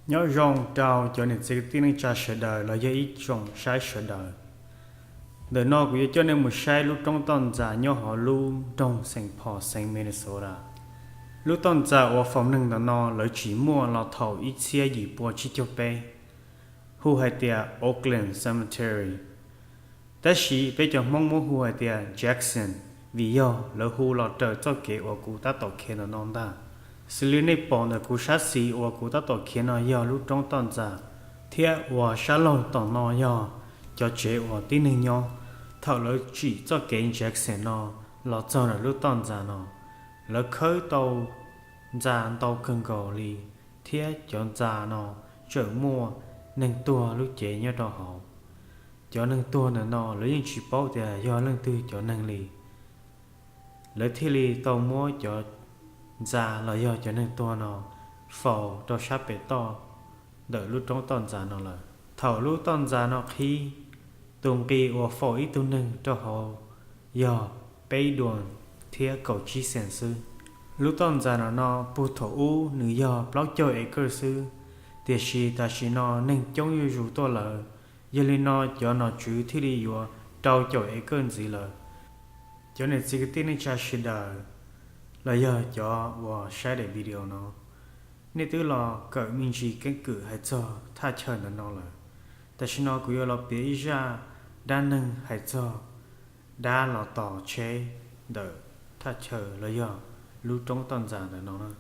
Nyob zoo rau cov niam txiv kwv tij neej tsa sawv daws los yog ib tsoom saib sawv daws. Ntawm no kuv yuav coj nej mus saib lub roob toj ntxas nyob hauv lub nroog Saint Paul, xeev Minnesota. Lub toj ntxas uas faus neeg ntawm no lawv tsim muaj los thaum ib txhiab yim pua tsib caug peb, hu hais tias Oakland Cemetery. Tab sis peb cov Hmoob muab hu hais tias Jackson, vim yog lawv hu los raws txoj kev uas kuv tab tom khiav ntawm no ntag. Xws li nej pom ntawm kuv sab xis uas kuv tab tom khiav no yog lub roob toj ntxas, thiab uas sab laug tom no yog cov tsev uas tib neeg nyob. Thaum lawv tsim txoj kev Jackson no los txog ntawm lub toj ntxas no, lawv khawb tau ntxa ntau kawg nkaus li, thiab cov ntxa no tseem muaj neeg tuag lub cev nyob rau hauv. Cov neeg tuag ntawm no lawv yeej tsis paub tias yog leej twg cov neeg li. Lawv thiaj li tau muab cov ntxa los yog cov neeg tuag no faus rau sab pem toj ntawm lub roob toj ntxas no lawm. Thaum lub toj ntxas no qhib, tus nqi uas faus ib tug neeg rau hauv yog peb duas thiab kaum tsib xees xwb. Lub toj ntxas no no puag thaum ub nws yog plaub caug acre xwb, tiam sis tam sim no neeg coob zuj zus tuaj lawm, yog li no cov nom tswv thiaj li yuav rau caum acre ntxiv lawm. Cov niam txiv kwv tij neej tsa sawv daws los yog cov uas saib daim video no, nej twb los kawm me ntsis keeb kwm hais txog thaj chaw ntawm no lawm. Tam sim no kuv yuav los piav ib zaj dab neeg hais txog dab los tos tsheb ntawm thaj chaw los yog lub roob toj ntxas ntawm no na.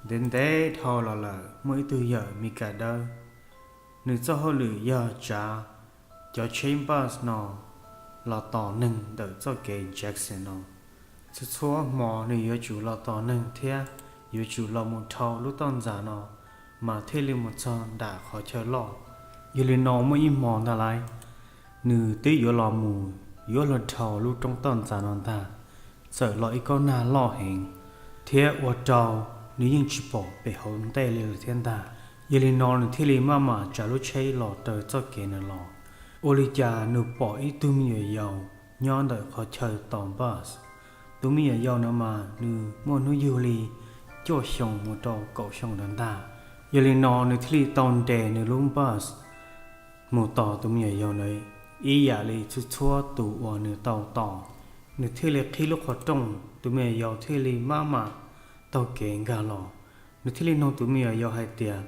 Ntev ntev dhau los lawm muaj ib tug yawm Mis Kas dawb, nws txoj hauj lwm yog tsav cov tsheb bus no los tos neeg ntawm txoj kev Jackson no. Txhua txhua hmo nws yuav tsum los tos neeg thiab yuav tsum los mus dhau lub toj ntxas no mas thiaj li mus txog nram qhov chaw loj. Yog li no muaj ib hmo ntag lauj, nws twb yuav los mus yuav luag dhau lub roob toj ntxas no ntag, txawm los ib kob nag loj heev, thiab ua rau nws yeej tsis pom pem hauv ntej li lawm thiab ntag. Yog li no nws thiaj li maj mam tsav lub tsheb los raws txoj kev ntawd los. Ua li cas nws pom ib tug me nyuam yaus nyob ntawm qhov chaw tos bus. Tus me nyuam yaus no mas nws muaj hnub yug li cuaj xyoo mus rau kaum xyoo ntawd ntag. Yog li no nws thiaj li tau nres nws lub bus mus tos tus me nyuam yaus ntawd ib yam li txhua txhua tus uas nws tau tos. Nws thiaj li qhib lub qhov rooj, tus me nyuam yaus thiaj li maj mam taug kev nkag los. Nws thiaj li nug tus me nyuam yaus hais tias,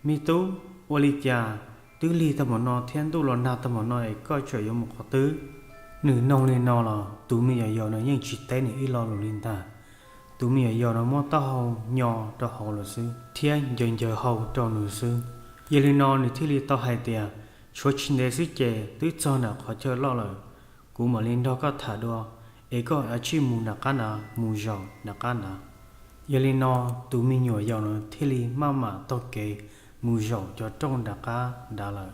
me tub, ua li cas twb lig tag npaum no thiab ntuj los nag tag npaum no es koj tseem yuav mus qhov twg? Nws nug li no los tus me nyuam yaus no yeej tsis teb nws ib lo lus li ntag. Tus me nyuam yaus no muab taub hau nyo rau hauv lawm xwb thiab ncaws ncaws hau rau nws xwb. Yog li no nws thiaj li tau hais tias, tshuav tsis ntev xwb ces twb txog nram qhov chaw loj lawm, kuv mam li nrog koj tham dua, es koj cia li mus nram qab nrad, mus zaum nram qab nrad. Yog li no tus me nyuam yaus no thiaj li maj mam taug kev mus zaum cov rooj nram qab nrad lawm.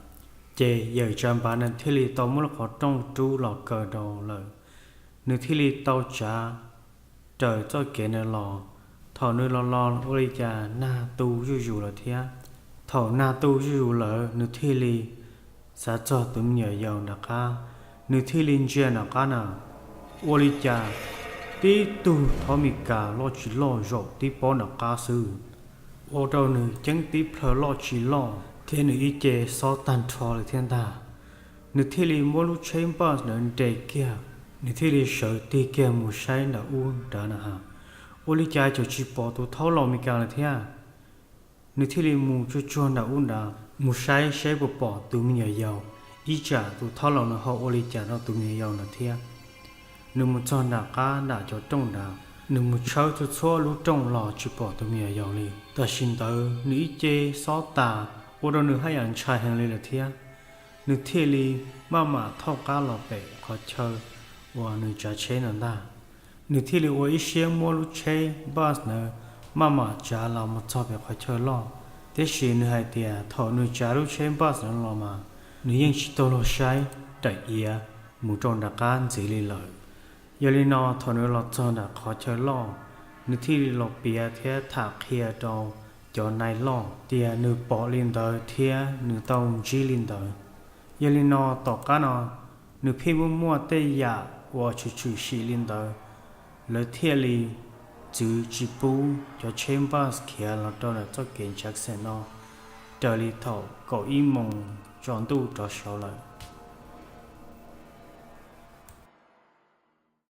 Ces yawm Tsav Npav no thiaj li tau muab lub qhov rooj rub los kaw rau lawm. Nws thiaj li tau tsav raws txoj kev ntawd los. Thaum nws los los ua li cas nag tu zuj zus lawm thiab. Thaum nag tu zuj zus lawm nws thiaj li xav txog tus me nyuam yaus nram qab, nws thiaj li ntsia nram qab na, ua li cas tib tug thov Mis Kas loj tsis loj zaum tib pob nram qab xwb, ua rau nws ceeb tib plhaw loj tsis loj thiab nws ib ce xob tag nrho li thiab ntag. Nws thiaj li muab lub tsheb bus ntawd nres kiag, nws thiaj li sawv tig kiag mus saib nram ub nrad na has, ua li cas tseem tsis pom tus thaub laus Mis Kas lawm thiab. Nws thiaj li mus tsuag tsuag nram ub nrad mus saib seb puas pom tus me nyuam yaus, ib tsam tus thaub laus nws ho ua li cas rau tus me nyuam yaus ntawd thiab. Nws mus txog nram qab nram cov rooj nrad, nws mus tshawb txhua txhua lub rooj los tsis pom tus me nyuam yaus li. Tam sim ntawd nws ib ce xob tas, ua rau nws haj yam ntshai heev li lawm thiab. Nws thiaj li maj mam thauj qab los pem qhov chaw uas nws tsav tsheb ntawd ntag. Nws thiaj li ua ib siab muab lub tsheb bus ntawd maj mam tsav los mus txog pem qhov chaw loj. Tiam sis nws hais tias thaum nws tsav lub tsheb bus ntawd los mas nws yeej tsis tau luag saib daim iav mus rau nram qab ntxiv li lawm. Yog li no thaum nws los txog nram qhov chaw loj, nws thiaj li los piav thiab tham qhia rau cov nais loj tias nws pom li ntawd thiab nws tau ntsib li ntawd. Yog li no tom qab no nws pheej muaj muaj tej yam uas tshwm tshwm sim li ntawd, lawv thiaj li txwv tsis pub cov tsheb bus khiav los rau ntawm txoj kev Jackson no. raws li thaum kaum ib moos tsaus ntuj rov saud lawm.